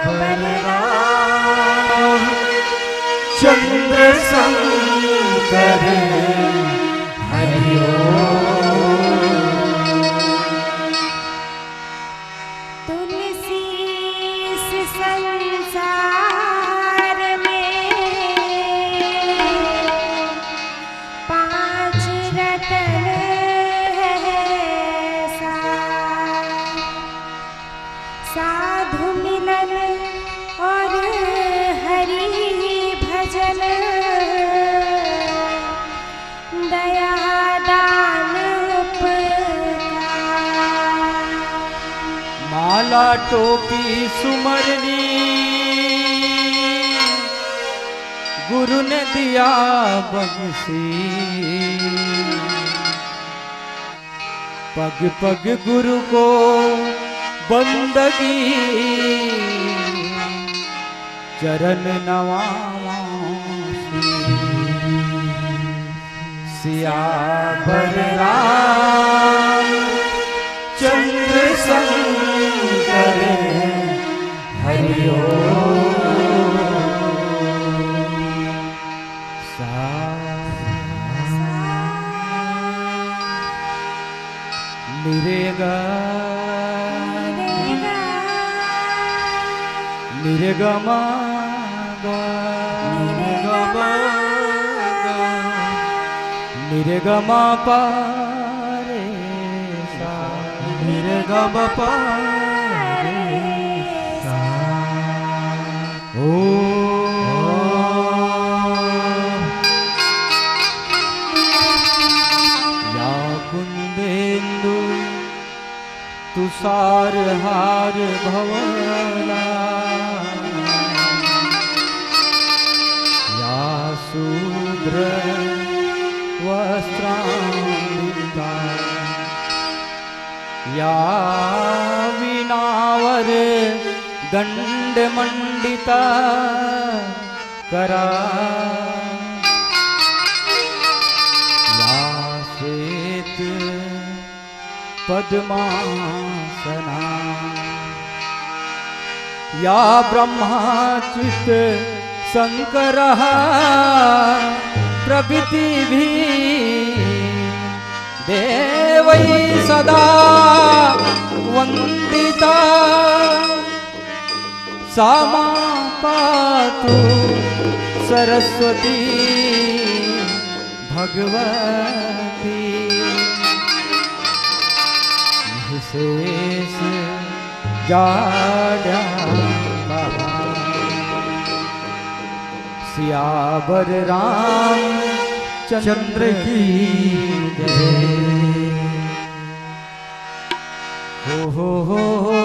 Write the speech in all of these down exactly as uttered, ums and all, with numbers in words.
बलराम चंद्र शंकर हरि ओम। तुलसी इस संसार में पांच रतन है सार। साधु मिलन और हरि भजन, दया दान उपकार। माला टोपी सुमरनी गुरु ने दिया बख्शी। पग पग गुरु को बंदगी, चरण नवावों शीश। सियावर राम चंद्र शंकर हरि ओम। सा निरेगा निरेगमा गा निरेगमा पा रे सा निरेगमा पा रे सा। ओ या कुंदेंदु तुषार हार भवला या शूद्र वस्त्रान्विता या वीणावर दंड मंडिता करा या श्वेत पद्मासना या ब्रह्मा चित शंकर प्रभृति भी देवै सदा वंदिता। सा मां पातु सरस्वती भगवती निःशेष जाड्या पहा। सियावर रामचंद्र की जय। हो, हो, हो, हो।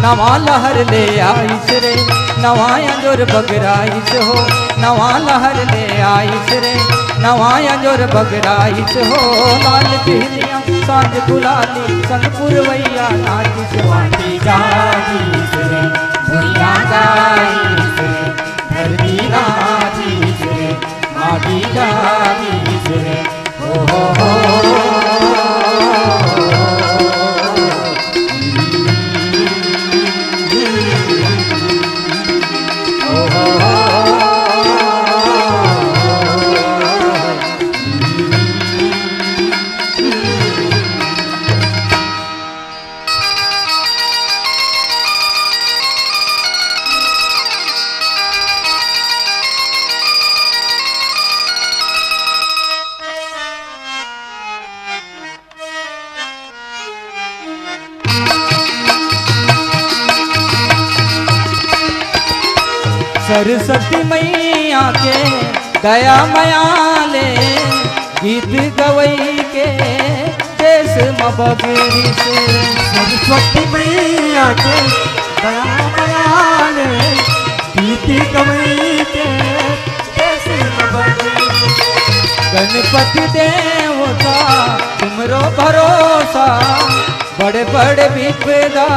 नवा लहर ले आइस रे, नवा अंजोर बगराइस हो। नवा लहर ले आइस रे, नवा अंजोर बगराइस हो। लाल बिहनिया सांझ गुलाली, संग पुरवैया नाचिस। माटी जागिस रे, भुइयां जागिस रे, धरती नाचिस रे, माटी जागिस रे। ओ हो हो। सरस्वती मैया के दया मया ले, गीत गवई के देश म बगरिस। सरस्वती मैया के दया मया ले गीत गवई के देश म बगरिस। गणपति देवता तुमरो भरोसा, बड़े बड़े विपदा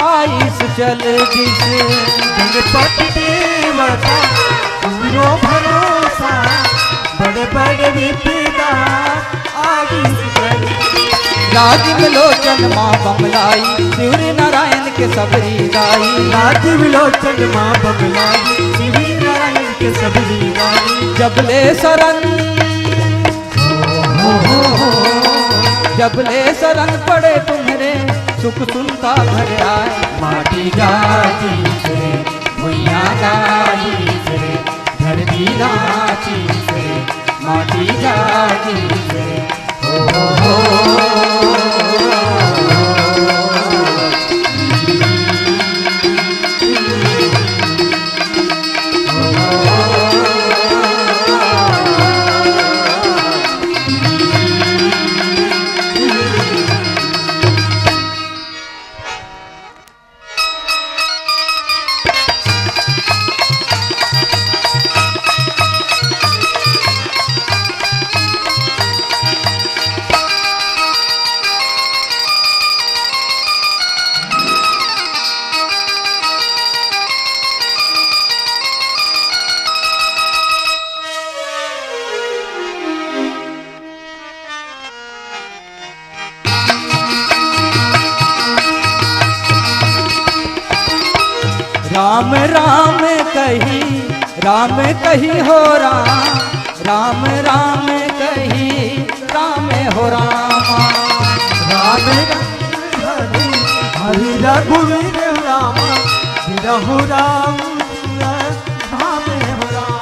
आइस चल दिस। गणपति देवता तुमरो भरोसा, बड़े बड़े विपदा आइस चल दिस। राजीव लोचन माँ बमलाई, शिवर नारायण के सबरी गाई। राजीव लोचन माँ बमलाई, शिवर नारायण के सबरी गाई। जब ले शरण जब ले शरण पड़े तुम्हरे, सुख सुनता घर आए। माटी जाती से, भुइयां जाई से, धरती नाची से, माटी जाती से। ओ हो हो। राम राम कही, राम कही हो राम, राम राम कही, राम हो राम। राम राम हरि, हरि रघुवीर राम, बिरहु राम धाम हो राम।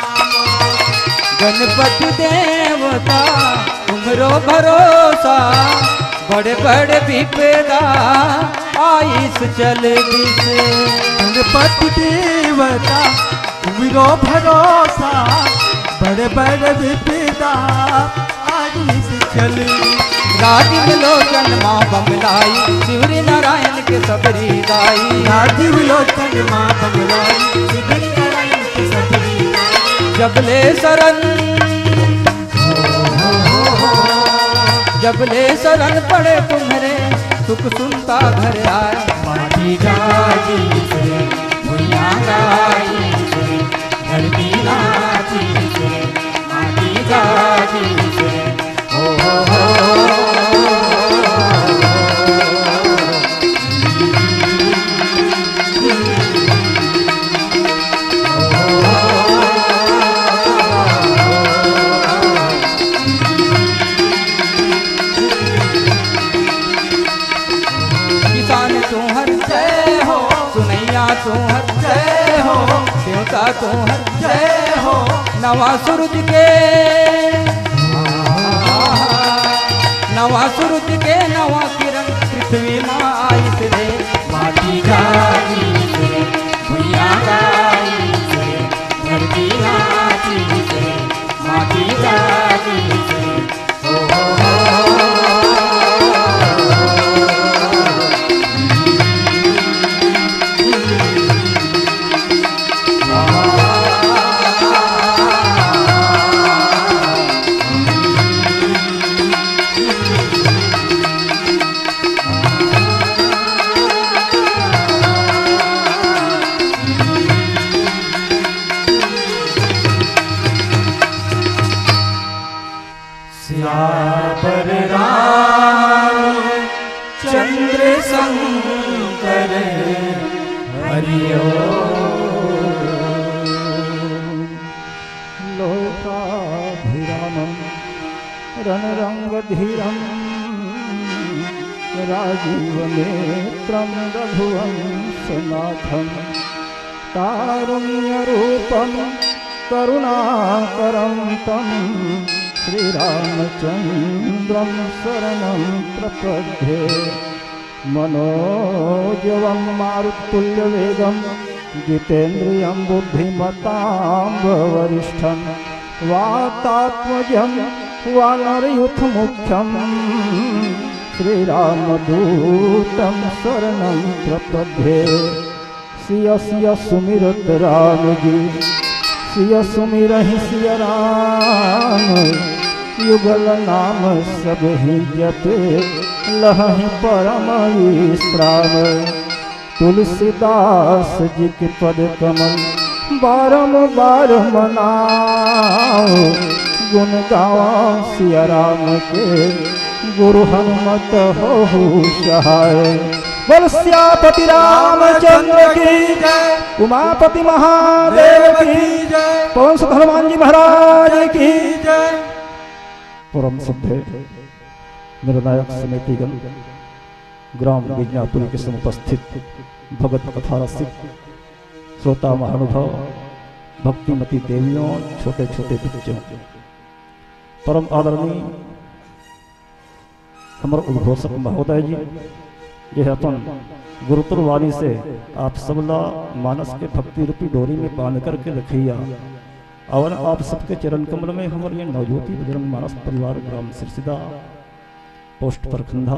गणपति देवता तुमरो भरोसा, बड़े बड़े विपदा आइस चल दिस। गणपति देवता तुमरो भरोसा, बड़े बड़े विपदा आइस चल दिस। राजीव लोचन माँ बमलाई, शिवर नारायण के सबरी गाई। राजीव लोचन माँ बमलाई, शिवर नारायण के सबरी गाई। जब ले शरण जब ले शरण पड़े तुम्हरे, सुख सुनता घर आए। माटी जागी से, भुइयां गाई से, धरती नाची से, माटी जागी से। ओ हो हो। किसान तुहर जय हो, सुनैया तुहर जय हो, देवता तुहर जय हो। नवा सूरज के, नवा सूरज के नवा किरण पृथ्वी मा आइस रे। माटी जागी से, भुइयां गाई से, धरती नाची से, माटी जागी से। सियावर रामचंद्र शंकर हरि ओम। लोकाभिरामं रणरंगधीरं राजीवनेत्रं रघुवंशनाथं कारुण्यरूपं करुणाकरं तं श्रीरामचन्द्रं शरणं प्रपद्ये। मनोजवं मारुततुल्यवेगं जितेन्द्रियं बुद्धिमतां वरिष्ठं वातात्मजं वानरयूथमुख्यं श्रीरामदूतं शरणं प्रपद्ये। सिय सिय सुमिरत राम जी, सिय सुमिरहि सिय राम। युगल नाम सबहि जपे, लहहि परम विश्राम। तुलसीदास जी के पद कमल बारंबार मनाओ, गुण गावा सिया राम के, गुरु हनुमत होहु सहाय। बोल सियापति रामचंद्र की, उमापति महादेव की, पवन सुत हनुमान जी महाराज की। परम श्रद्धेय निर्णायक समितिगण, ग्राम बिजनापुरी के समुपस्थित भगत कथा रसिक, श्रोता महानुभाव, भक्तिमती देवियों, छोटे छोटे बच्चों, परम आदरणीय हमर उद्घोषक महोदय जी, जे अपन गुरुतुर वाणी से आप सबला मानस के भक्ति रूपी डोरी में बांध करके रखिया। अवन आप सबके चरण कमल में हमर ये नवज्योति बजरंग मानस परिवार, ग्राम सिरसिदा, पोस्ट परखंधा,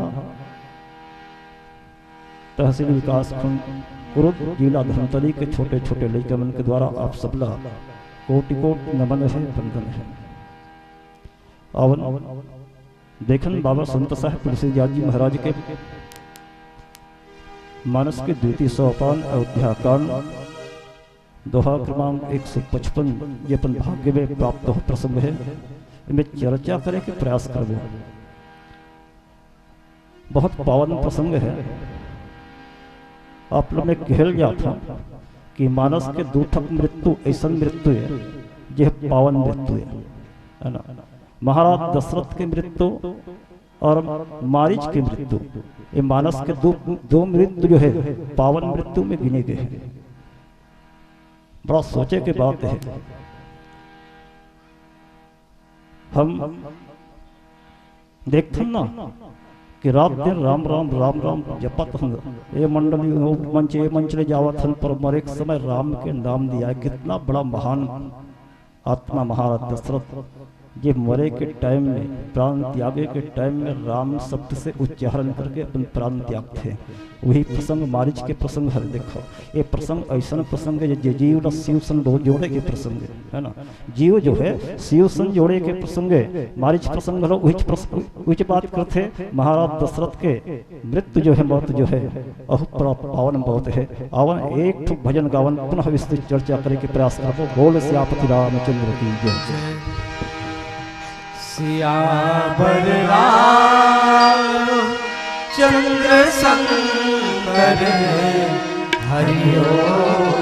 तहसील विकासखंड कुरुद, जिला धमतरी के छोटे छोटे लइका मन के द्वारा आप सबला कोटि कोटि नमन है, वंदन है। अवन देखन बाबा संत साहेब तुलसीदास जी महाराज के मानस के द्वितीय सोपान अयोध्या कांड दोहा क्रमांक एक सौ पचपन, ये अपन भाग्य में प्राप्त हो प्रसंग है। इनमें चर्चा करे के प्रयास करबो। बहुत पावन प्रसंग है। आप लोग में कहल जात है कि मानस के दू ठक मृत्यु ऐसन मृत्यु है, जे पावन मृत्यु है, है ना? महाराज दशरथ के मृत्यु और मारीच के मृत्यु, ये मानस के दो, दो मृत्यु जो है, पावन मृत्यु में गिने गए हैं। बड़ा सोचे के बात है। हम देखथन ना कि रात दिन राम राम, राम राम जपत हन, ये मंडली, वो मंच, ये मंच ले जावत हन, पर मरे के समय राम के नाम लिया। कितना बड़ा महान आत्मा महाराज दशरथ, जे मरे के टाइम में, प्राण त्यागे के टाइम में राम शब्द से उच्चारण करके अपन प्राण त्यागथे। वही प्रसंग मारीच के प्रसंग हर देखो। ये प्रसंग ऐसन प्रसंग है, जे जीव ला शिव सन दो जोड़े के प्रसंग है, है ना? जीव जो है शिव सन जोड़े के प्रसंग है। मारीच प्रसंग हलो, उहिच प्रस-, उहिच बात करथे। महाराज दशरथ के मृत्यु जो है, मौत जो है, अहु प्र-, पावन बहुत है। आवन एक ठो भजन गावन, पुनः विस्तृत चर्चा करे के प्रयास करबो। बोल सियापति रामचंद्र की जय। सियावर रामचंद्र शंकर हरि ओम।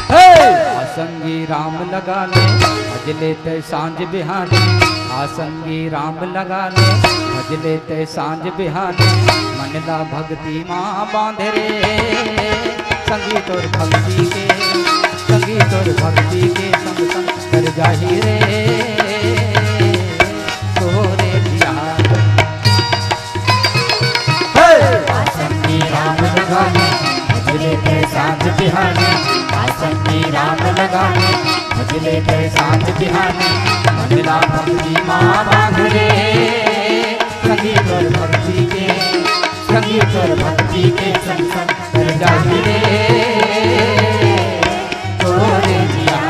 हे! आ संगी राम लगा ले, भज लेते सांझ बिहाने। आ संगी राम लगा ले, भज लेते सांझ बिहाने। मन ला भक्ति माँ बांध रे, संगी तोर भक्ति के, संगी तोर भक्ति के संग संग कर जाही रे तोरे ध्यान। हे! आसन में राम लगाने, भजले पे सांझ बिहाने। आसन में राम लगाने, भजले पे सांझ बिहाने। मंगला भक्ति माँ बांध रे, संगी तोर भक्ति के, संगी तोर भक्ति के संग संग कर जाही रे तोरे जिया।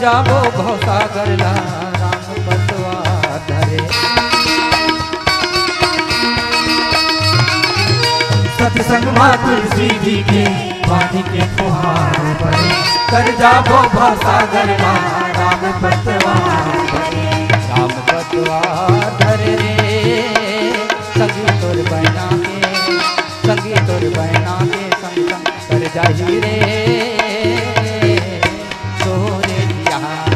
जाबो भवसागर ला राम पतवार धरे। सत्संग मा तुलसी जी के बानी के फुहार परे। तर जाबो भवसागर ला राम पतवार धरे। राम पतवार धरे रे, संगी तोर बहना के, संगी तोर बहना के संग संग कर जाही रे। तोरे बिहार।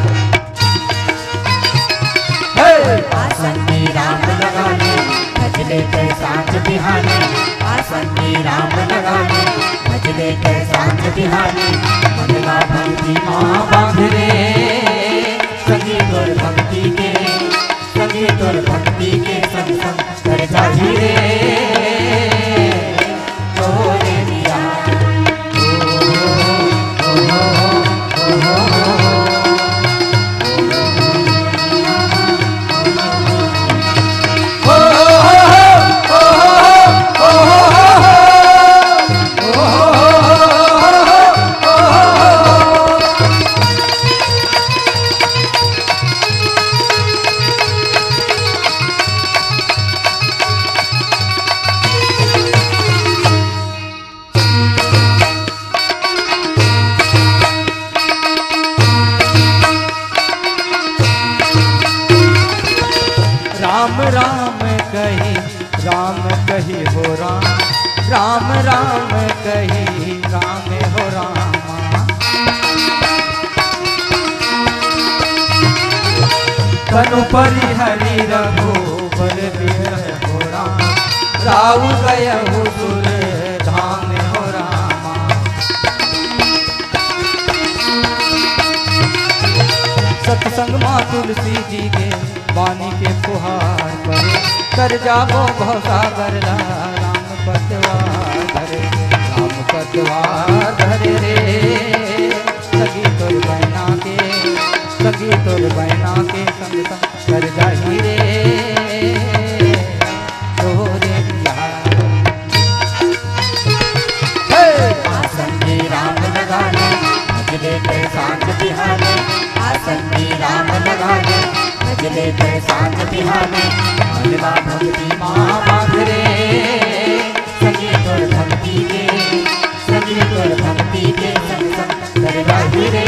हे! आसन में राम लगा ले, भजले कर सांझ बिहाने। आसन में राम लगा ले, भजले कर सांझ बिहाने। मनवा भक्ति माँ बांध रे, संगी तोर भक्ति के, संगी तोर भक्ति के संग संग कर जाही रे। तोरे बिहार। राम राम कही, राम कही हो राम, राम राम कही, राम हो रामा। तनु परिहरी रघुबर बिरह हो राम, राउ गयहु सुर धाम हो रामा। सत्संग माँ तुलसी जी के बानी के फुहार परे। तर जाबो भवसागर ला राम पतवार धरे। राम पतवार धरे रे, संगी तोर बहना के, संगी तोर बहना के संग संग कर जाही रे। तोरे बिहार। हे! आसन में राम लगा ले, भजले कर सांझ बिहाने। आसन में राम लगा ले, भजले कर सांझ बिहाने। मनवा भक्ति माँ बांध रे, संगी तोर भक्ति के, संगी तोर भक्ति के संग संग कर जाही रे।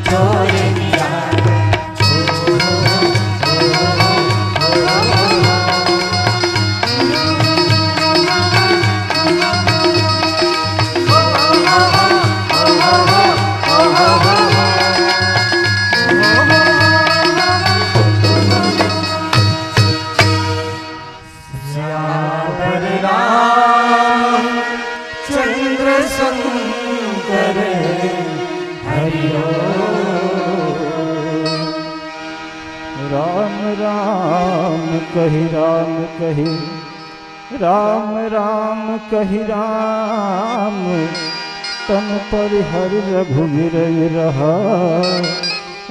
तोरे बिहार। सियावर रामचंद्र शंकर हरि हो। राम राम कहि राम कहि, राम राम कहि राम, तन परिहरि रघुवीर विरहा,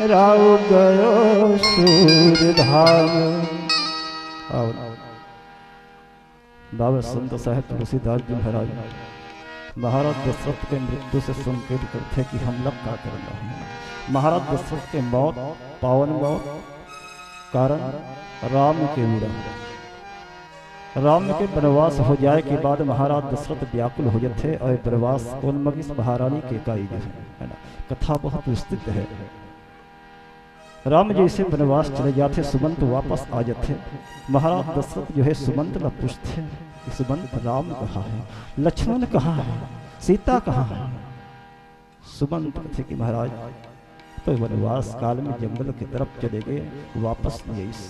राउ गयो सूर धाम। और बाबा संत साहेब तुलसीदास जी महाराज महाराज दशरथ के मृत्यु से संकेत करथे कि हमला का करना हे। महाराज दशरथ के मौत, पावन मौत, कारण राम के विरह। राम के वनवास हो जाए के बाद महाराज दशरथ व्याकुल हो जथे और वनवास कोन म गिस, महारानी कैकई गे हे, है ना। कथा बहुत विस्तृत है। राम जैसे वनवास चले जाथे, सुमंत वापस आ जाथे। महाराज दशरथ जो है सुमंत ला पूछथे कि सुमंत, राम कहाँ है, लक्ष्मण कहाँ है, सीता कहाँ है? सुमंत कथे कि महाराज, तो वनवास काल में जंगल की तरफ चले गए, वापस नहीं आइस।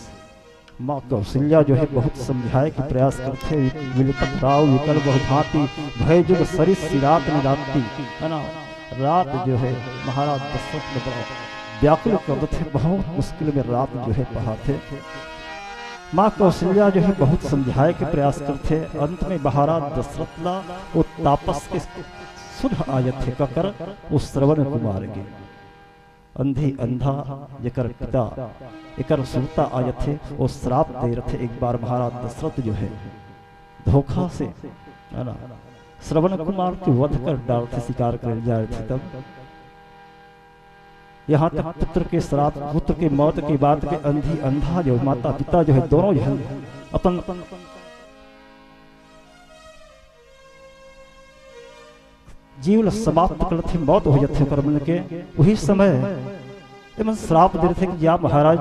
माँ कौशल्या जो है बहुत समझाए के प्रयास करथे, विलपत राव विकल बहुभांति, भय जुग सरिस सिरात निरांति, है ना। रात जो है महाराज दशरथ में बड़ा व्याकुल कर देथे, बहुत मुश्किल में रात जो है पहाथे। माँ कौशल्या जो है बहुत समझाए के प्रयास करथे, अंत में महाराज दशरथ ला वो तापस के सुध आ जथे, ककर वो श्रवण कुमार के। अंधी अंधा जेकर पिता, एकर सुरता आ जथे, वो श्राप दे रथे। एक बार महाराज दशरथ जो है धोखा से, है ना, श्रवण कुमार के वध कर डारथे, शिकार करे जाय रथे तब। यहाँ तक पुत्र के श्राप, पुत्र के मौत के बाद के अंधी अंधा जो माता पिता जो है, दोनों जो है अपन जीव ल समाप्त कर लेथे, मौत हो जाथे ओकर मन के। वही समय एमन श्राप दे रथे कि या महाराज,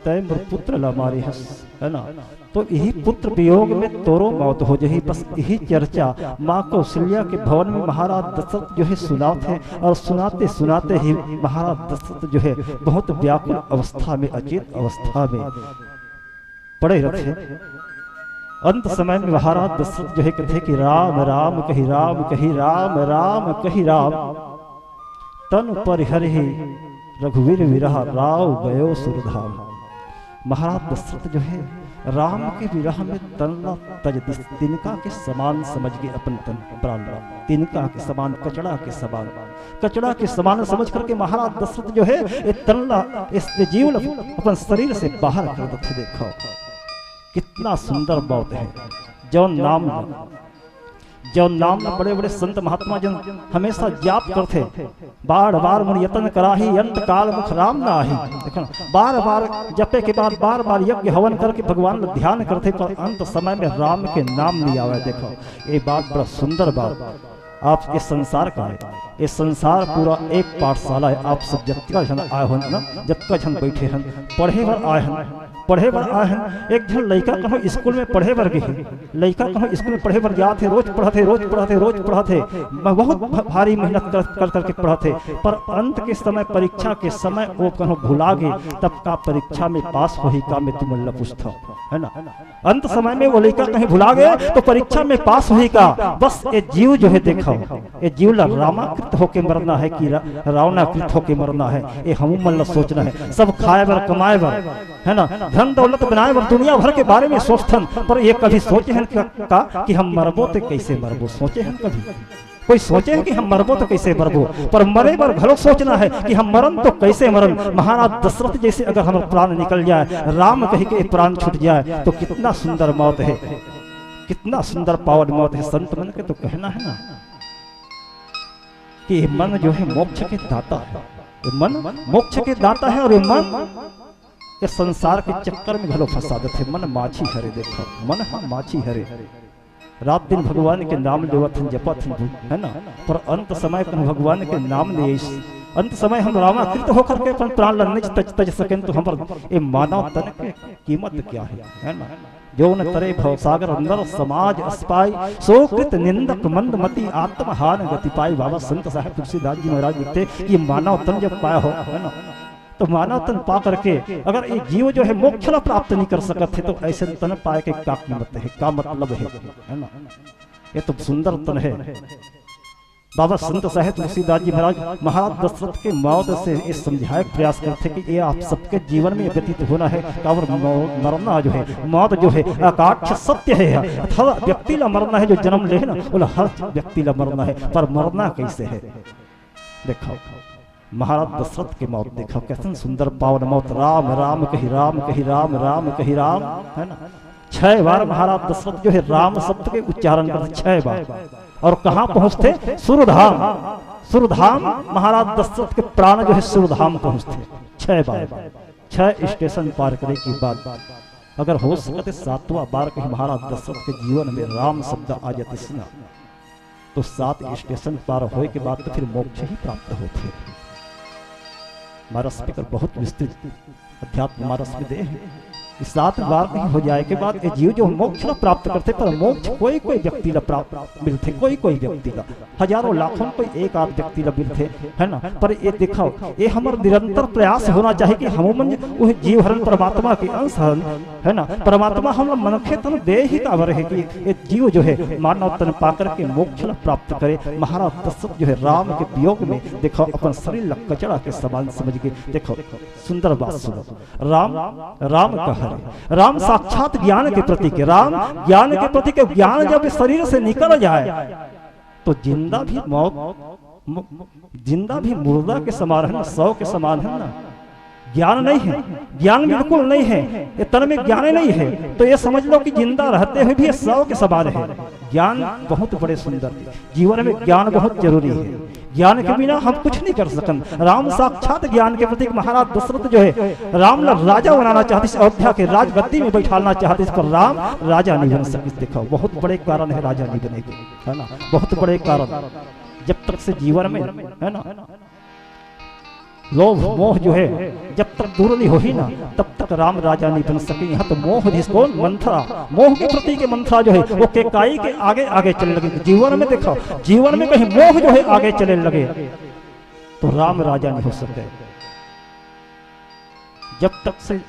तय मोर पुत्र ला मारे हस, है ना? तो यही पुत्र वियोग में तोरो मौत हो जाही। बस यही चर्चा माँ कौशल्या के भवन में महाराज दशरथ जो है सुनात है, और सुनाते सुनाते ही महाराज दशरथ जो है बहुत व्याकुल अवस्था में, अचेत अवस्था में पड़े रथे। अंत समय में महाराज दशरथ जो है कथे कि राम राम कहि, राम कहि, राम राम कहि राम, तन परिहरहि रघुवीर विरह, राव गयो सुरधाम। महाराज दशरथ जो है राम के विरह में तन ला तज दिस, तिनका के समान समझ के अपन तन प्राण ला, तिनका के समान, कचड़ा के समान, कचड़ा के समान समझ करके महाराज दशरथ जो है ये तन ला, इस जीव ला अपन शरीर से बाहर कर देथे। देखो कितना सुंदर मौत है। जौन नाम ला, जौन नाम ला बड़े बड़े संत महात्मा जन हमेशा जाप करथे, बार बार मन यतन कराही, अंत काल मुख राम ना आही। देखो ना, बार बार जपे के बाद बार बार यज्ञ हवन करके भगवान ला ध्यान करथे, पर अंत समय में राम के नाम नहीं आवे। देखो ये बात बड़ा सुंदर बात। आप ये संसार का है, ये संसार पूरा एक पाठशाला है। आप सब जतका झन आए हो ना, जतका झन बैठे हन, पढ़े बर आए हन, पढ़े बर आए हन। एक झन लइका कहूँ स्कूल में पढ़े बर गे हे, लइका कहूँ स्कूल में पढ़े बर जात हे, रोज पढ़त हे, रोज पढ़त हे, रोज पढ़त हे, म-, बहुत भ-, भारी मेहनत कर, कर करके पढ़त हे, पर अंत के समय, परीक्षा के समय वो कहूँ भुला गे, तब का परीक्षा में पास होही का, मैं तुमन ला पूछथव, है ना? अंत समय में वो लइका कहीं भुला गे तो परीक्षा में पास होही का? बस ये जीव जो है, देखो, ये जीव ला रामाकृत होके मरना है कि रा-, रावणाकृत होके मरना है, ये हमू मन ला सोचना है। सब खाए बर, कमाए बर, है ना, धन दौलत बनाए बर दुनिया भर के बारे में सोचथन, पर ये कभी सोचे हन का, का कि हम मरबो ते कैसे मरबो? सोचे हन कभी? कोई सोचे है कि हम मरबो तो कैसे मरबो? पर मरे बर घलो सोचना है कि हम मरन तो कैसे मरन। महाराज दशरथ जैसे अगर हमर प्राण निकल जाए, राम कहि के प्राण छूट जाए, तो कितना सुंदर मौत है, कितना सुंदर पावन मौत है। संत मन के तो कहना है ना कि ये मन जो है मोक्ष के दाता है, ये मन मोक्ष के दाता है, और ये मन ये संसार के चक्कर में घलो फंसा देथे। मन माछी हरे, देखो, मन ह माछी हरे। रात दिन भगवान के नाम लेवत हन, जपत हन, है ना? पर अंत समय कहूँ भगवान के नाम ले आइस, अंत समय हम रामाकृत होकर के अपन प्राण ला नइ तज, तज सकेन, तो हमर ये मानव तन के कीमत क्या है, है ना? जौन तरे भवसागर नर समाज अस पाई, सो कृत निंदक मंद मति आत्महान गति पाई। बाबा संत साहेब तुलसीदास जी महाराज लिखथे कि मानव तन जब पाए हो, है ना, तो मानव तन पा करके अगर ये जीव जो है मोक्ष ला प्राप्त नहीं कर सकत है, तो ऐसे तन पाए के का कीमत है, का मतलब है, है ना? ये तो सुंदर तन है। बाबा संत साहेब तुलसीदास जी महाराज, महाराज दशरथ के मौत से ये समझाए के प्रयास करथे कि ये आप सबके जीवन में व्यतीत होना है, काबर मौ-, मरना जो है, मौत जो है, अकाट्य सत्य है। हर व्यक्ति ला मरना है, जो जन्म ले है ना, वो हर व्यक्ति ला मरना है, पर मरना कैसे है? देखो, महाराज दशरथ के मौत देखो, कैसन सुंदर पावन मौत। राम राम कहि, राम कहि, राम राम कहि राम, है ना? छह बार महाराज दशरथ जो है राम शब्द के उच्चारण करथे, छह बार। और कहाँ पहुँचथे? सुरधाम। सुरधाम, महाराज दशरथ के प्राण जो है सुरधाम पहुँचथे छह बार। छह स्टेशन पार करे के बाद अगर हो सकत हे सातवां बार कहीं महाराज दशरथ के जीवन में राम शब्द आ जातिस ना, तो सात स्टेशन पार होए के बाद तो फिर मोक्ष ही प्राप्त होथे। महाराज स्पीकर बहुत विस्तृत अध्यात्म महाराज में दे हे कि सात बार कहीं हो जाए के बाद ये जीव जो मोक्ष ला प्राप्त करथे, पर मोक्ष कोई कोई व्यक्ति ला प्राप्त मिलथे, कोई कोई व्यक्ति ला, हजारों लाखों कोई एक आध व्यक्ति ला मिलथे, है ना? पर ये देखो, ये हमर निरंतर प्रयास होना चाहिए कि हम मन वो जीव हरन, परमात्मा के अंश हरन, है ना? परमात्मा हम मनखे तन दे ही काबर हे कि ये जीव जो है मानव तन पा करके मोक्ष ला प्राप्त करे। महाराज दशरथ जो है राम के वियोग में देखो अपन शरीर ला कचड़ा के समान समझ के, देखो सुंदर बात सुनो। राम, राम का हरे, राम साक्षात ज्ञान के प्रतीक है। राम ज्ञान के प्रतीक है। ज्ञान जब इस शरीर से निकल जाए तो जिंदा भी मौत, म-, जिंदा भी मुर्दा के समान है ना, शव के समान है ना। ज्ञान नहीं है, ज्ञान बिल्कुल नहीं है, ये तन में ज्ञान ही नहीं है, तो ये समझ लो कि जिंदा रहते हुए भी ये शव के समान है। ज्ञान बहुत बड़े सुंदर है, जीवन में ज्ञान बहुत जरूरी है। ज्ञान के बिना हम कुछ नहीं कर सकन। राम साक्षात ज्ञान के प्रतीक। महाराज दशरथ जो हे, राम ला राजा बनाना चाहतिस, अयोध्या के राजगद्दी में बैठालना चाहतिस, पर राम राजा नहीं बन सकिस। देखो, बहुत बड़े कारण हे राजा नहीं बने के, है ना, बहुत बड़े कारण। जब तक से जीवन में, है ना, लोभ मोह जो हे, जब तक दूर नहीं होही ना, तब तक राम राजा नहीं बन सके। यहाँ तो मोह जिस कौन मंथरा, मोह के प्रतीक मंथरा जो हे, वो केकई के आगे आगे चले लगे। जीवन में देखो, जीवन में कहीं मोह जो हे आगे चले लगे, तो राम राजा नहीं हो सके। जब तक से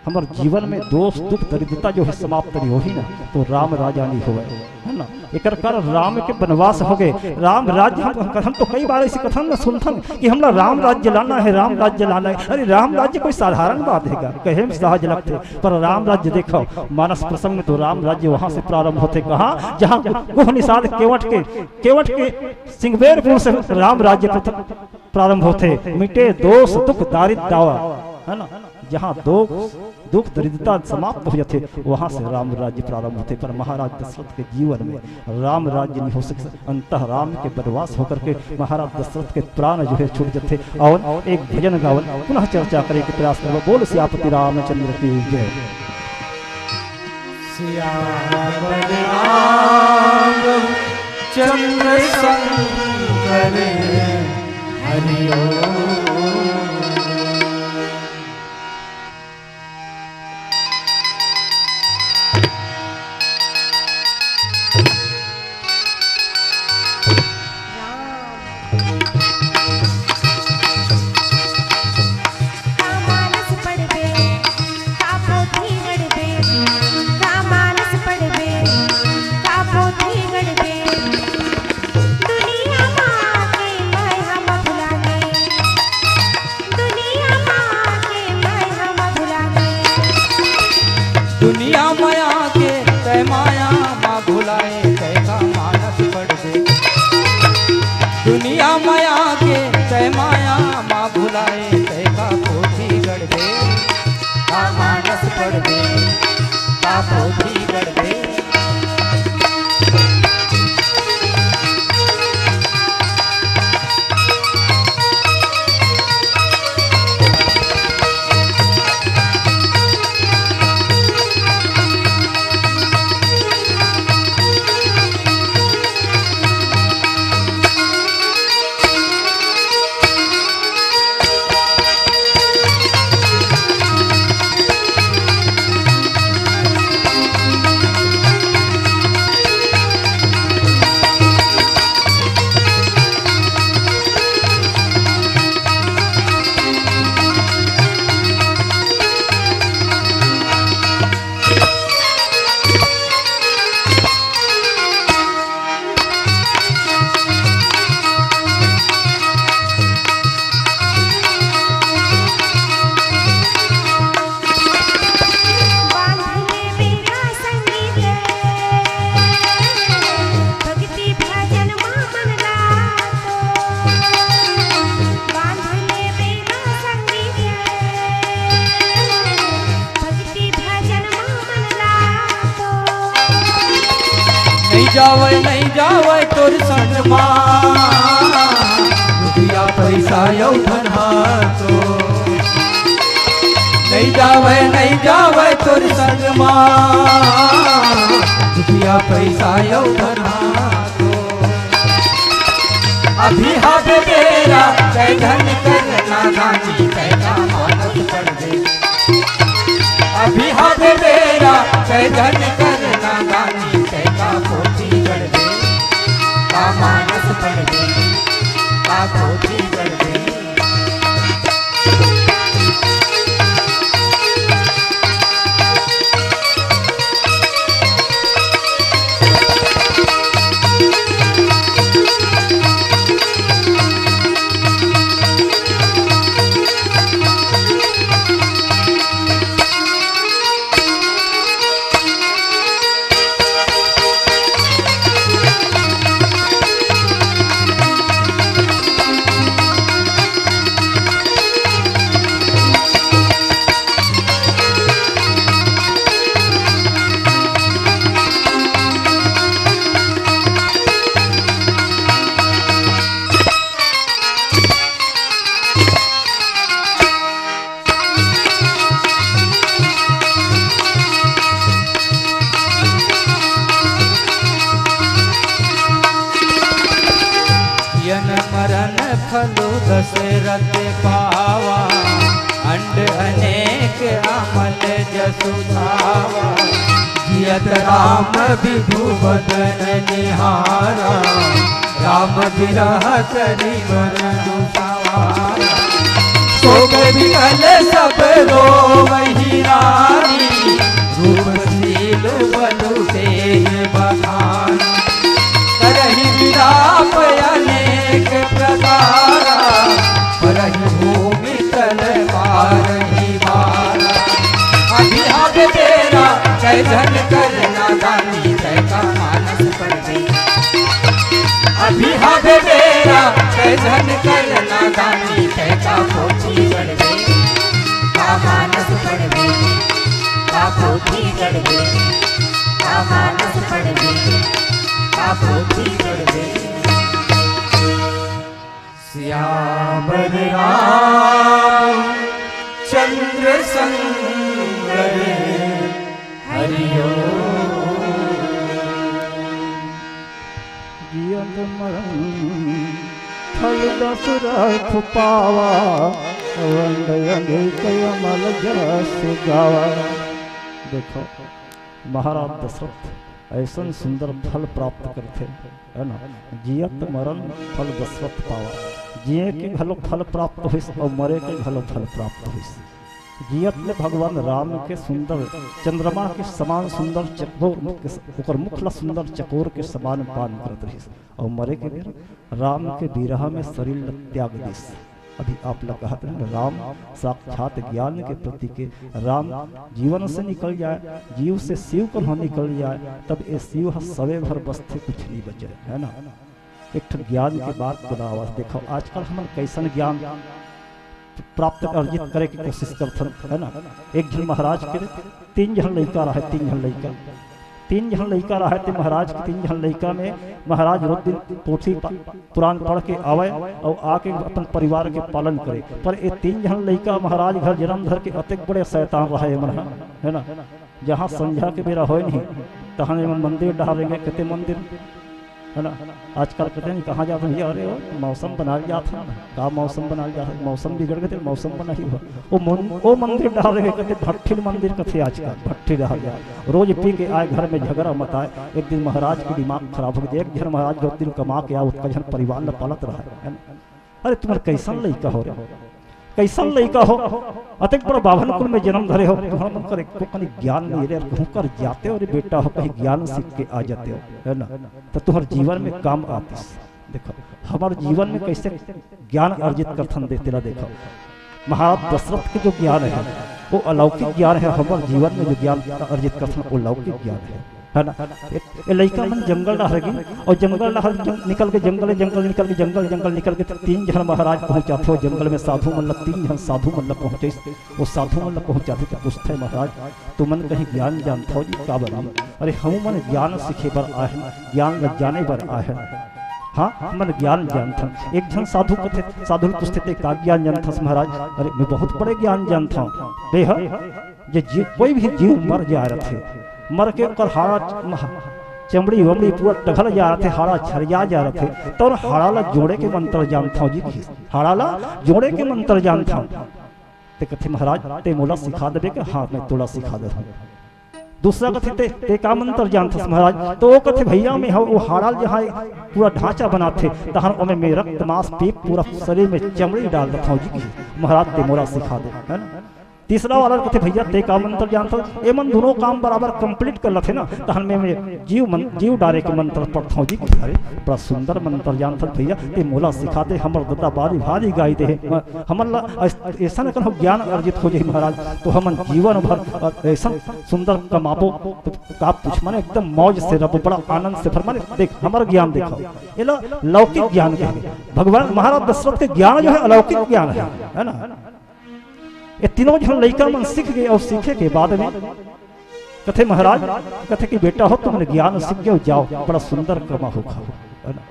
हमर जीवन में दोष, दुख, दरिद्रता जो हे समाप्त नहीं होही ना, तो राम राजा नहीं होवे, है ना। एकर कारण राम के बनवास हो गे, राम राज्य। हम, हम तो कई बार ऐसी कथन में सुनथन कि हमला राम राज्य लाना हे, राम राज्य लाना हे। अरे, राम राज्य कोई साधारण बात हे का? कहे में सहज लगथे, पर राम राज्य देखो, मानस प्रसंग में तो राम राज्य वहां से प्रारंभ होथे। कहाँ? जहाँ गुह निषाद केवट के, केवट के सिंगबेरपुर से राम राज्य प्रथ-, प्रारंभ होथे। मिटे दोष दुख दारिद दावा, है ना, जहाँ दोष, दुख दरिद्रता समाप्त हो जाथे, वहां से राम राज्य प्रारंभ होथे। पर महाराज दशरथ के जीवन में राम राज्य नहीं हो सके। अंतः राम के बनवास होकर के महाराज दशरथ के प्राण जो हे छूट जाथे। और एक भजन गावन, पुनः चर्चा करे के प्रयास करबो। बोल सियापति रामचंद्र की जय। सियावर रामचंद्र शंकर हरि ओम। राम। का मानस पढ़बे, का पोथी गढ़बे, का मानस पढ़बे, का पोथी गढ़बे। दुनिया मा आके मैं हम भुला गए, दुनिया मा आके मैं हम भुला गए। दुनिया मा आके तै माया मा भुलाए, तै का मानस पढ़बे। दुनिया मा आके तै माया मा भुलाए, तै का पोथी गढ़बे, का मानस पढ़बे, का पोथी गढ़बे। नइ जावय, नइ जावय तोर संग मा, रुपया पइसा अउ धन हा तो। नइ जावय, नइ जावय तोर संग मा, रुपया पइसा अउ धन हा तो। अभी हाबे बेरा, तै झन कर नादानी, तै का मानस पढ़बे। अभी हाबे बेरा, तै झन कर नादानी, तै का पोथी गढ़बे, का मानस पढ़बे, का पोथी गढ़बे। दशरथ पावा, अंड अनेक अमल जसु धावा। जियत राम विभु बदन निहारा, राम विरह करि मरनु सवारा। शोक विकल सब रोवहि रानी, रूप शील बलु तेज बखानी। करहि विलाप अनेक प्रकारा, परहि भूमि तल बारहि बारा। अभी हब बेरा कै जन कर नादानी, तैका मानस पढ़बे। अभी हब बेरा कै जन कर नादानी, तैका पोथी पढ़बे। का मानस पढ़बे, का पोथी पढ़बे, का मानस पढ़बे, का पोथी पढ़बे। सियावर रामचंद्र संग हरिओ। जियत मरण फल दशरथ पावा, अंड अनेक अमल जसु गावा। देखो, महाराज दशरथ अइसन सुंदर फल प्राप्त करथे, है ना? जियत मरण फल दशरथ पावा, जिए के घलो फल प्राप्त होइस अउ मरे के घलो फल प्राप्त होइस। जियत ले भगवान राम के सुंदर चंद्रमा के समान सुंदर चकोर, ओकर मुख ला सुंदर चकोर के समान पान करत रहिस, अउ मरे के बेर राम के बिरह में शरीर ला त्याग दिस। अभी आप ला कहत रहे, राम साक्षात ज्ञान के प्रतीक हे। राम जीवन से निकल जाए, जीव से शिव कन्हा निकल जाए, तब ये शिव ह सवे भर बसथे, कुछ नहीं बचे, है ना? एक ठन ज्ञान के बात बतावत, देखो आजकल हमन कैसन ज्ञान प्राप्त अर्जित करे के कोशिश करथन, है ना? एक झन महाराज के तीन झन लइका रहे, तीन झन लइका, तीन झन लइका रहे ते महाराज के तीन झन लइका में महाराज रोज दिन पोथी पा-, पुराण पढ़ के आवे अउ आके अपन परिवार के पालन करे। पर ये तीन झन लइका महाराज घर जन्म धर के अतेक बड़े शैतान रहे मन ह, है ना? जहाँ संझा के बेरा होय नहीं, तहाँ एमन मंदिर डहर रेंगे, कथे मंदिर, है ना? आजकल कथे नहीं, कहाँ जात हन? अरे, वो मौसम बनाए जात हन। का मौसम बनाए जात हन? मौसम बिगड़ गे ते मौसम बनाही हो। वो मन-, वो मंदिर डहर रेंगे, कथे भट्ठी मंदिर कथे आजकल, भट्ठी डहर जाए। रोज पी के आए, घर में झगड़ा मचाए। एक दिन महाराज के दिमाग खराब हो गे। एक झन महाराज रोज दिन कमा के आ, ओतका झन परिवार ला पालत रहा है, है ना? अरे तुमन कैसन लइका हो रे, कैसन लइका हो, अतेक बड़ बाभन कुल में जन्म धरे हो, तुमन मन कर एको कनी ज्ञान नहीं रे, कहूँ कर जाते हो रे बेटा हो, कहीं ज्ञान सीख के आ जाते हो, है ना, तो तुम्हार जीवन में काम आतिस। देखो, हमार जीवन में कैसे ज्ञान अर्जित करथन दे, तेला देखो। महाराज दशरथ के जो ज्ञान है, वो अलौकिक ज्ञान है, हमार जीवन में जो ज्ञान अर्जित करथन, वो लौकिक ज्ञान है। है ना? ए, ए लइका मन जंगल डहर गे, अउ जंगल डहर जंग-, निकल के जंगल, जंगल निकल के जंगल, जंगल निकल के तीन झन महाराज पहुंचाथे, अउ जंगल में साधु मन ला, तीन झन साधु मन ला पहुंचाइस। वो साधु मन ला पहुंचाथे तो पूछथे, "महाराज, तुमन कहीं ज्ञान जानथव जी?" "काबर जी?" "अरे, हमू मन ज्ञान सीखे बर आए हन, ज्ञान ला जाने बर आए हन।" "हाँ, हमन ज्ञान जानथन।" एक झन साधु कथे, साधु ल पूछथे, "ते का ज्ञान जानथस महाराज?" "अरे, मैं बहुत बड़े ज्ञान जानथव।" "ते ह?" जे जीव, कोई भी जीव मर जाए रथे, मर के ओकर हाड़ा च-, मह-, चमड़ी वमड़ी पूरा टघल जाए रथे, हाड़ा छरिया जाए रथे, तो हाड़ा ला जोड़े के मंत्र जानथव जी, कि हाड़ा ला जोड़े के मंत्र जानथव। ते कथे, "महाराज, ते मोला सिखा देबे के?" "हाँ, मैं तोला सिखा देथव।" दूसरा कथे, "ते, ते का मंत्र जानथस महाराज?" तो वो कथे, "भैया, मैं ह-, वो हाड़ा ल जहाँ पूरा ढांचा बनाथे, तहाँ ओमे मैं रक्त मांस पीप पूरा शरीर में चमड़ी डाल देथव जी, कि महाराज, ते मोला सिखा दे," है ना? तीसरा वाला कथे, "भैया, ते का मंत्र जानथस?" ए मन दोनों काम बराबर complete कर लेथे ना, तहन में, में जीव मन, जीव डारे के मंत्र पढ़थव जी। अरे, बड़ा सुंदर मंत्र जानथस भैया, ते मोला सिखा दे, हमर ददा बारी भारी गाय दे हे। म-, हमन ला अस-, ऐसा न कहो ज्ञान अर्जित हो जाए महाराज, तो हमन जीवन भर, अ, ऐसा सुंदर कमाबो, तो का पूछ, माने एकदम मौज से रहबो, बड़ा आनंद से भर, माने देख, हमर ज्ञान देखो, ये लो लौकिक ज्ञान के, भगवान महाराज दशरथ के ज्ञान जो है अलौकिक ज्ञान है, है ना? ये तीनों झन लइका मन सीख गे अउ सीखे के बाद में कथे महाराज, कथे कि बेटा हो, तुमन ज्ञान सीख गे हो, जाओ, बड़ा सुंदर कमाहू खाहू, है ना?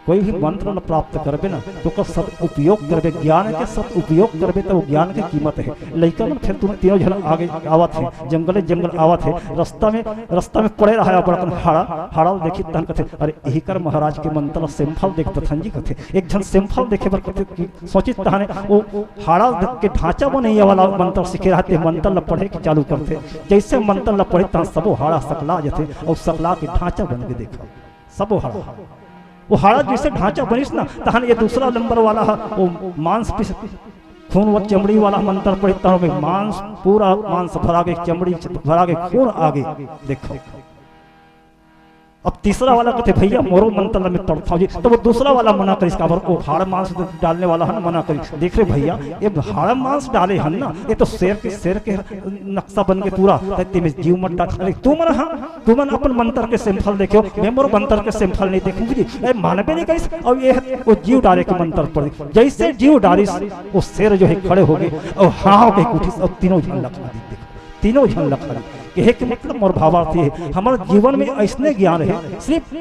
कोई भी मंत्र ल प्राप्त करबे ना, तो ओकर सदुपयोग करबे, ज्ञान के सदुपयोग करबे, तो वो ज्ञान के कीमत हे। लइका मन फिर तुरंत तीनों झन आगे आवत हे, जंगले जंगल आवत हे, रास्ता में, रास्ता में पड़े रहा अपन हाड़ा, हाड़ा ल देखिस तहन कथे, "अरे, यही कर महाराज के मंत्र ल, सेमफल देख दथन जी," कथे। एक झन सेमफल देखे बर कथे कि सोचिस तहने वो हाड़ा के ढांचा बनइया वाला मंत्र सीखे रहथे, मंत्र ल पढ़े के चालू करथे। जइसे मंत्र ल पढ़े तहन सबो हाड़ा सकला जथे अउ सकला के ढांचा बन के देखा। सबो हाड़ा। वो हाड़ा जइसे ढांचा बनिस ना, तहन ये दूसरा नंबर वाला ह, वो मांस पीस, खून व चमड़ी वाला मंत्र पढ़े, तहन में मांस, पूरा मांस भरा गे, चमड़ी भरा गे, खून आगे। देखो, अब तीसरा वाला कथे, "भैया, मोरो मंत्र ल मैं पढ़थंव जी।" तो वो दूसरा वाला मना करिस, काबर वो हाड़ मांस डालने वाला हे ना, मना करिस। देख रे भैया, ये हाड़ मांस डाले हन ना, ये तो शेर के, शेर के नक्शा बन के पूरा, त तेमे जीव मत डाल। अरे तुमन, हाँ, तुमन अपन मंत्र के सेमफल देखेव, मैं मोर मंत्र के सेमफल नहीं देखहूं जी। ए, मानबे नहीं करिस, अउ ये वो जीव डाले के मंत्र पढ़े। जइसे जीव डालिस, वो शेर जो हे खड़े हो गे, अउ हाँ हो के उठिस, अउ तीनों झन ल खा दिस। देखो, तीनों झन ल खा दिस। कहे के मतलब मोर भावार्थ ये हे, हमर जीवन में अइसने ज्ञान हे, सिर्फ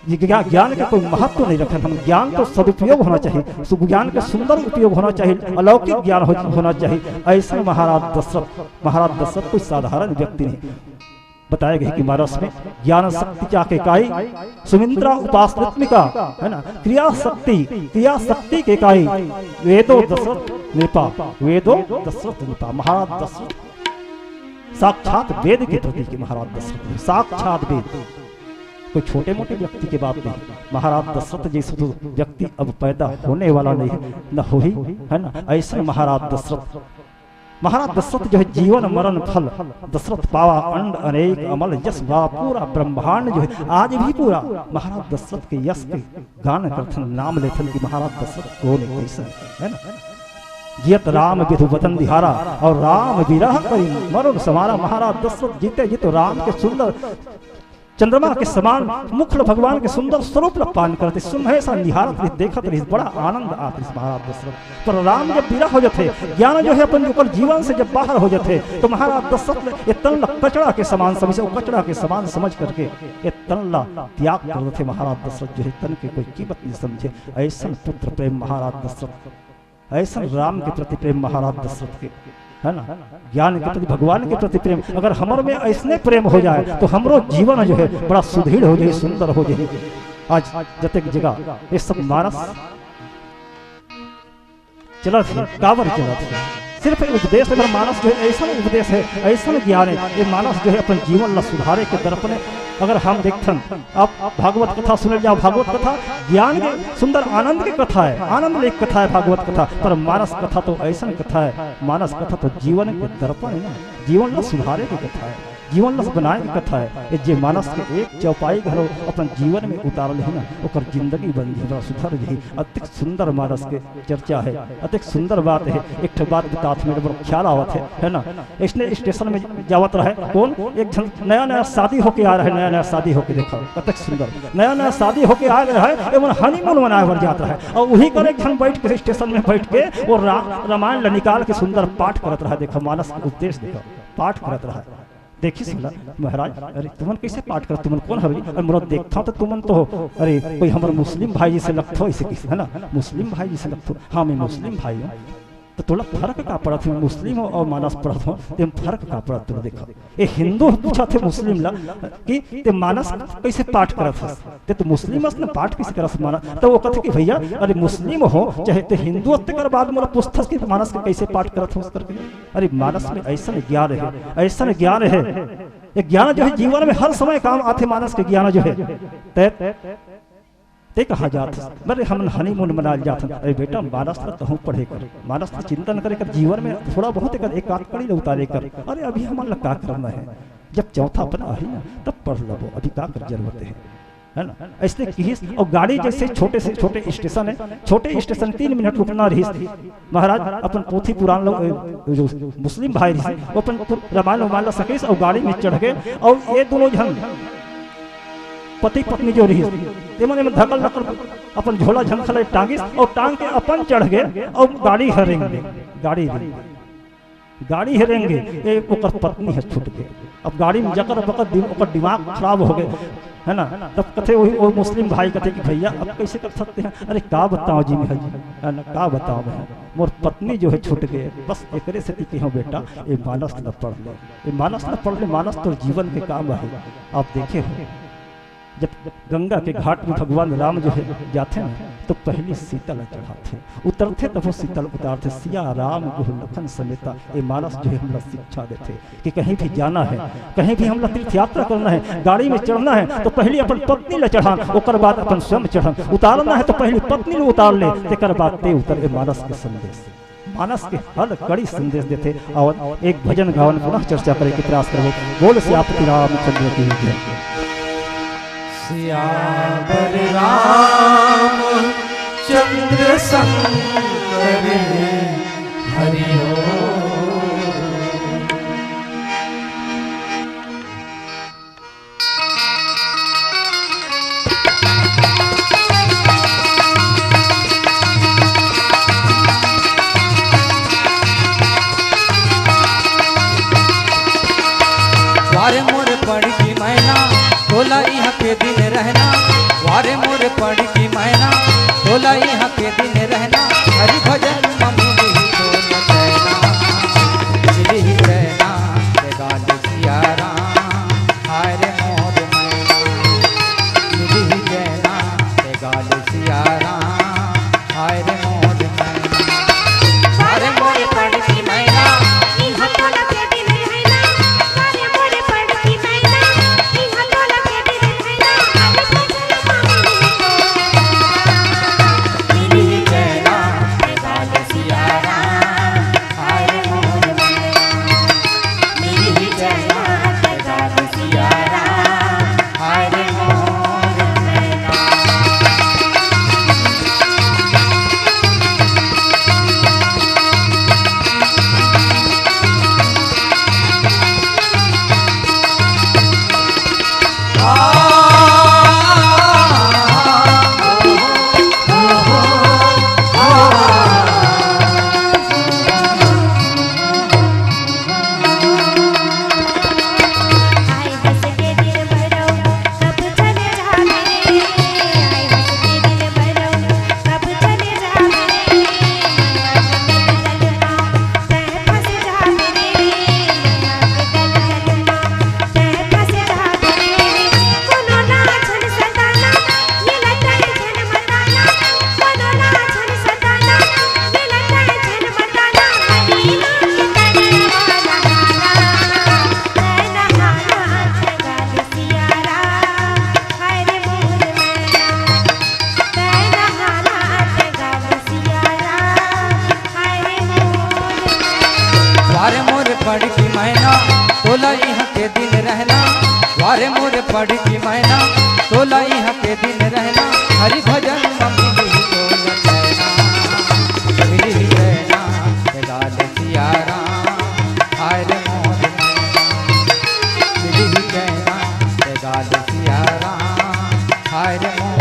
ये ज्ञा-, ज्ञान के कोई महत्व नहीं रखन। हम ज्ञान तो सदुपयोग होना चाहिए, सु-, ज्ञान के सुंदर उपयोग होना चाहिए, अलौकिक ज्ञान हो, होना चाहिए। अइसन महाराज दशरथ, महाराज दशरथ कोई साधारण व्यक्ति नहीं। बताए गे हे कि मानस में ज्ञान शक्ति चाके काई, सुमिंत्रा उपासनात्मिका, हे ना, क्रिया शक्ति, क्रिया शक्ति के काई, वेदो दशरथ नृपा, वेदो दशरथ नृपा, महाराज दशरथ साक्षात वेद के प्रतीक हे महाराज दशरथ, साक्षात वेद। कोई छोटे मोटे व्यक्ति के बात नहीं, महाराज दशरथ जइसे तो व्यक्ति अब पैदा होने वाला नहीं हे, न होही, हे ना, अइसन महाराज दशरथ। महाराज दशरथ जो हे जीवन मरण फल, दशरथ पावा अंड अनेक अमल, यश वा पूरा ब्रह्मांड जो हे आज भी पूरा महाराज दशरथ के यश के गान करथन, नाम लेथन कि महाराज दशरथ कोन हे, कइसन हे, हे ना। जियत राम बिधु बदन दिहारा अउ राम बिरह करि मरुन समारा। महाराज दशरथ जीते जी तो राम के सुंदर चंद्रमा के समान मुख ल भगवान के सुंदर स्वरूप ल पान करत रिहिस, सुन हे सा निहारत रिहिस, देखत रिहिस, बड़ा आनंद आत रिहिस महाराज दशरथ। पर राम जब बिरह हो जथे, ज्ञान जो हे अपन ओकर जीवन से जब बाहर हो जथे, तो महाराज दशरथ ल ए तन ल कचरा के समान समझ, अउ कचरा के समान समझ करके ए तन ल त्याग कर देथे महाराज दशरथ जो हे, तन के कोई कीमत नहीं समझे। अइसन पुत्र प्रेम महाराज दशरथ, अइसन राम के प्रति प्रेम महाराज दशरथ के, हे ना, ज्ञान के प्रति, भगवान के प्रति प्रेम। अगर हमर में अइसने प्रेम हो जाए तो हमरो जीवन जो हे बड़ा सुदृढ़ हो जाही, सुंदर हो जाही। आज जतेक जगह ये सब मानस चलत हे, काबर चलत हे? सिर्फ उपदेश, अगर मानस जो हे अइसन उपदेश हे, अइसन ज्ञान हे, ये मानस जो हे अपन जीवन ला सुधारे के दर्पण हे। अगर हम देखथन, आप भागवत कथा सुने जाव, भागवत कथा ज्ञान के सुंदर आनंद के कथा हे, आनंद लेके कथा हे भागवत कथा, पर मानस कथा तो अइसन कथा हे, मानस कथा तो जीवन के दर्पण हे ना, जीवन ला सुधारे के कथा हे। जीवन ल बनाए के कथा हे। ये जे मानस के एक चौपाई घलो अपन जीवन में उतार लेही ना, ओकर जिंदगी बन जाही, सुधर जाही। अतेक सुंदर मानस के चर्चा हे, अतेक सुंदर बात हे। एक ठो बात बतात हंव, मोर ख्याल आवत हे, हे ना, अइसने स्टेशन में जावत रहे, कोन एक झन नया नया शादी होके आ रहे, नया नया शादी होके, देखा, अतेक सुंदर, नया नया शादी होके आ रहे, ये मन honeymoon मनाए बर जात रहे, अउ उही कर एक झन बइठ के स्टेशन में बइठ के वो रा-, रामायण ल निकाल के सुंदर पाठ करत रहे। देखा, मानस के उपदेश, देखा, पाठ करत रहे। देखिस बोला, "महाराज, अरे तुमन कइसे पाठ करत, तुमन कोन हरव?" "अरे मोला देखथंव त तुमन तो, अरे कोई हमर मुस्लिम भाई जइसे लगथव," अइसे कहिस, हे ना, "मुस्लिम भाई जइसे लगथव।" "हाँ, मैं मुस्लिम भाई हंव।" "त तोला फर्क का पड़त हे, मुस्लिम हंव अउ मानस पढ़त हंव, तेमा फर्क का पड़त हे?" देखा, ये हिंदू पूछत हे मुस्लिम ला कि "ते मानस कइसे पाठ करत हस?" "ते तो मुस्लिम हस ना, पाठ कइसे करस मानस?" त वो कथे कि "भइया, अरे मुस्लिम हंव, चाहे ते हिंदू हस, तेकर बाद मोला पूछथस कि मानस के कइसे पाठ करत हस?" करके। अरे मानस में अइसन ज्ञान हे, अइसन ज्ञान हे, ये ज्ञान जो हे जीवन में हर समय काम आथे, मानस के ज्ञान जो हे। ते, ते कहाँ जात हस? "अरे हमन honeymoon मनाए ल जात हन।" "अरे बेटा, मानस ला कहूँ पढ़े कर, मानस ला चिंतन करे कर, जीवन में थोड़ा बहुत एकर एक आध कड़ी ल उतारे कर।" "अरे अभी हमन ला का करना हे, जब चौथापन आही ना, तब पढ़ लेबो, अभी का कर जरूरत हे?" हे ना, अइसने किहिस। अउ गाड़ी जइसे छोटे से छोटे स्टेशन हे, छोटे स्टेशन तीन मिनट रुकना रहिस। महाराज अपन पोथी पुराण ल, जो मुस्लिम भाई रहिस, वो अपन पु-, रामायण उमायण ल सकेस अउ गाड़ी में चढ़ गे। अउ ये दूनों झन पति पत्नी जो रहिस, तेमन एमन धकल धकल अपन झोला झंखल टांगिस अउ टांग के अपन चढ़ गे अउ गाड़ी ह रेंग गे, गाड़ी रेंग गे। गाड़ी ह रेंगे, ए, ओकर पत्नी ह छूट गे। अब गाड़ी में जकर बकर दिम-, ओकर दिमाग खराब हो गए, है ना? तब कथे वही, वो मुस्लिम भाई कथे कि भैया, अब कैसे कर सकते हैं? अरे, का बताओ जी मैं, है ना, का बताओ मैं, मोर पत्नी जो है छूट गए, बस एकरे सेती कहों बेटा, ये मानस ल पढ़ ले, ये मानस ल पढ़ ले, मानस तोर जीवन के काम है। आप देखे हो, जब गंगा के घाट में भगवान राम जो है जाथे ना, तो पहली सीता ला चढ़ाथे, उतरथे तब वो सीता ला उतारथे। सिया राम गुह लखन समेता, ये मानस जो है हमला शिक्षा देथे कि कहीं भी जाना है, कहीं भी हमला तीर्थ यात्रा करना है, गाड़ी में चढ़ना है, तो पहली अपन पत्नी ला चढ़ान, ओकर बाद अपन स्वयं चढ़न। उतारना है तो पहली पत्नी ला उतार ले, तेकर बाद ते उतर। ये मानस के संदेश, मानस के हर कड़ी संदेश देथे। और एक भजन गावन पुनः चर्चा करे के प्रयास करबो। बोल सियापति रामचंद्र की जय। सियावर रामचंद्र संग हरि हो। वारे मोर पड़की मैना, तोला इहाँ के दिन रहना। वारे मोर पड़की मैना, तोला इहाँ के दिन रहना। हरि भजन म मिलही तोला चैना, मिलही चैना, ते गाल सिया राम। हाय रे मोर मैना, मिलही चैना, ते गाल सिया राम। हाय रे मोर मैना। वारे मोर पड़की मैना, इहाँ तोला के दिन रहना। वारे मोर पड़की मैना, इहाँ तोला के दिन रहना। हरि भजन म मिलही चैना, ते गाल सिया राम। हाय रे मोर मैना, मिलही चैना, ते गाल सिया राम। हाय रे मोर मैना। वारे मोर पड़की मैना, तोला इहाँ के दिन रहना। वारे मोर पड़की मैना, तोला इहाँ के दिन रहना। हरि भजन म मिलही तोला चैना, मिलही चैना, ते गाल सिया राम। हाय रे मोर मैना, मिलही चैना, ते गाल सिया राम। हाय रे मोर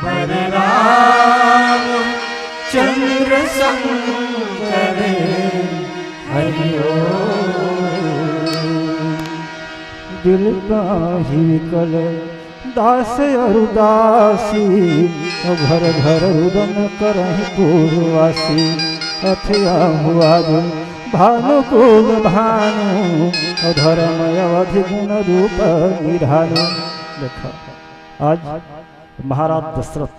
हरे राम चंद्र शंकर हरि ओम। बिलपाहि विकल दास अरु दासी, घर घर रुदन करहि पुरवासी। अथे आहु आगु भानुकुल भानु, धर्म अवधि गुण रूप निधानु। देखा, आज महाराज दशरथ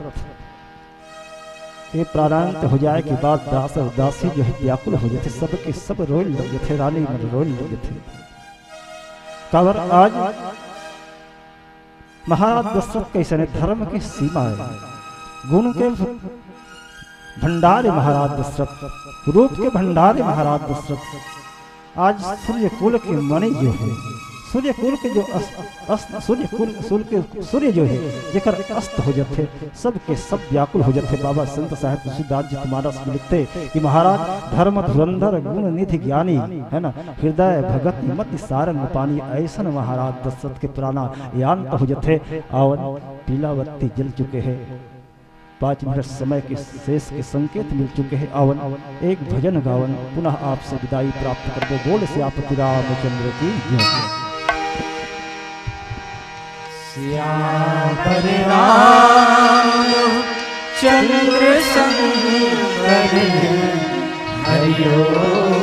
के प्राणांत हो जाए के बाद दास अउ दासी जो हे व्याकुल हो जाथे, सबके सब रोए लग जाथे, रानी मन रोए लग जाथे। काबर आज महाराज दशरथ कइसने धर्म के सीमा हे, गुण के भंडार हे महाराज दशरथ, रूप के भंडार हे महाराज दशरथ। आज सूर्य कुल के मणि जो हे, सूर्य कुल के जो अस-, अस्त, सूर्य कुल, सूर्य के, सूर्य जो हे, जेकर अस्त हो जाथे, सबके सब व्याकुल हो जाथे। बाबा संत साहेब तुलसीदास जी तुमारस में लिखथे कि महाराज धर्म धुरंधर गुण निधि ज्ञानी, हे ना, हृदय भगत मति सारंग पानी। अइसन महाराज दशरथ के प्राणांत हो जाथे। आवन पीलावती जल चुके हे। पाँच मिनट समय के शेष के संकेत मिल चुके हे। आवन एक भजन गावन, पुनः आपसे विदाई प्राप्त करबो। बोल सियापति रामचंद्र की जय। सियावर राम चंद्र शंकर हरि ओम।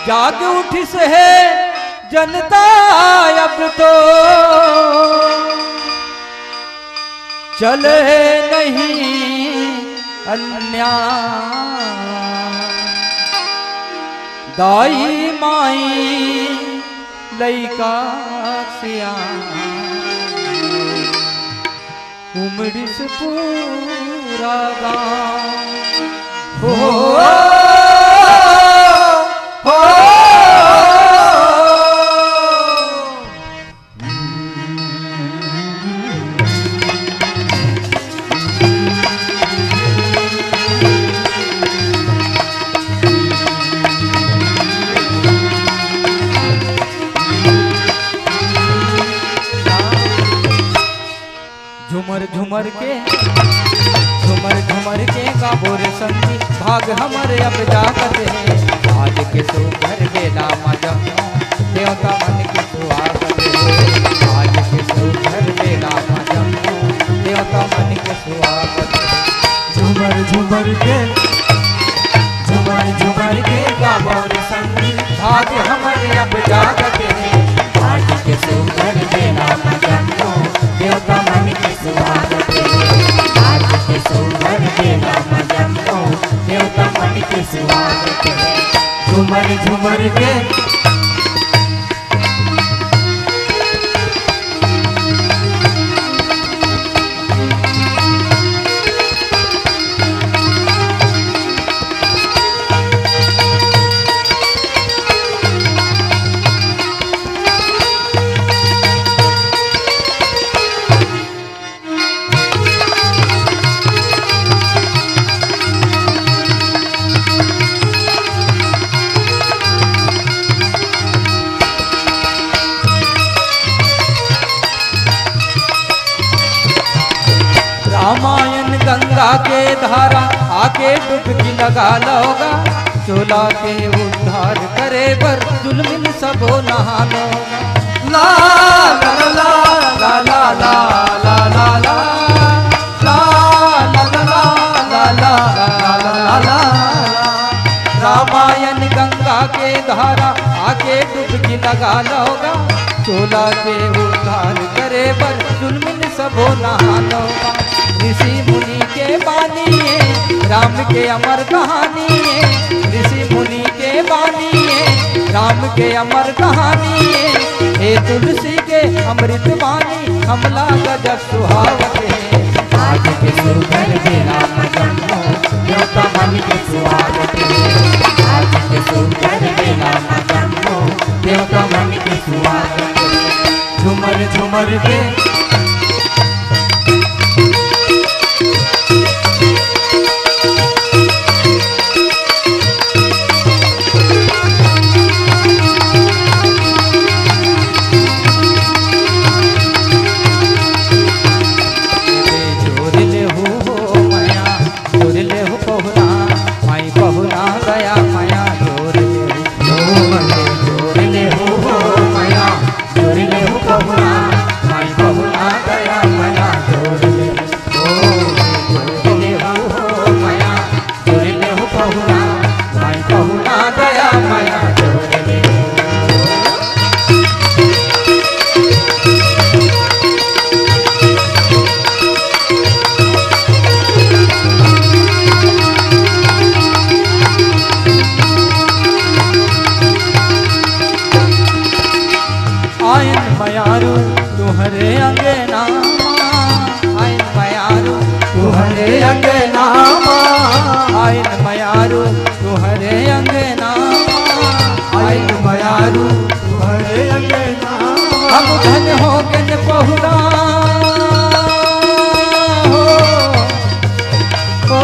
जाग उठिस हे जनता अब तो, चले नहीं अन्याय। दाई माई लइका सियान, उमड़िस पूरा गांव। हो, हो, झुमर झुमर के, झुमर झुमर के गाबो रे संगी, भाग हमर अब जागत हे। आज के सुघर बेला म जम्मो देवता मन के सुहागत हे। आज के सुघर बेला म जम्मो देवता मन के सुहागत हे। झुमर झुमर के, झुमर झुमर के गाबो रे संगी, भाग हमर अब जागत हे। आज के सुघर बेला म जम्मो देवता मन के सुहागत हे। आज के सुघर बेला म जम्मो देवता मन के सुहागत हे। झुमर झुमर के रामायण गंगा के धारा आके डुबकी लगा लोगा, चोला के उद्धार करे बर जुल्मिन सबो नहा लोगा। ला, ला, ला, ला। रामायण गंगा के धारा आके डुबकी लगा लोगा, चोला के उद्धार करे बर जुल्मिन सबो नहा लोगा। ऋषि मुनि के बानी हे, राम के अमर कहानी हे। ऋषि राम के अमर कहानी, हे तुलसी के अमृत बानी, हमला गजब सुहावत हे। आज के सुघर बेरा म जम्मो देवता मन के सुहावत हे। आज के सुघर बेरा म जम्मो देवता मन के सुहावत हे। झुमर झुमर के जोर ले हो मया, जोर ले हो पहुना, माई पहुना गया मया, जोर ले हो, जोर ले हो मया, जोर ले हो पहुना, माई पहुना गया मया, जोर ले हो, जोर ले हो मया, जोर ले हो पहुना, माई पहुना गया मया, जोर ले हो। आइन मयारू तुहरे अंगना, आइन मयारू तुहरे अंगना, आइन मयारू तुहरे अंगना, आइन मयारू तुहरे अंगना। हम धन हो गन पहुना हो, हो,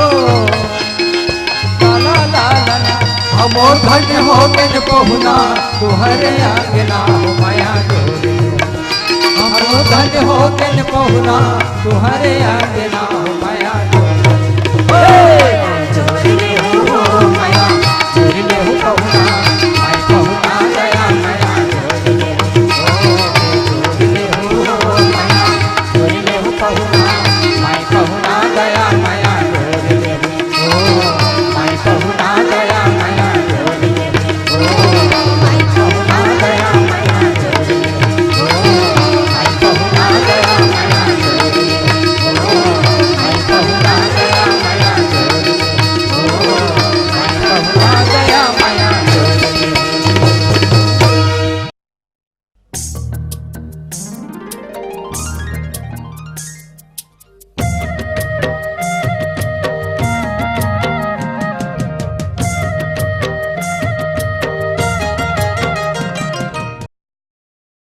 ला, ला, ला, ला, ला। हमो धन हो गन पहुना तुहरे अंगना हो मया जोर ले। हमो धन हो गन पहुना तुहरे अंगना हो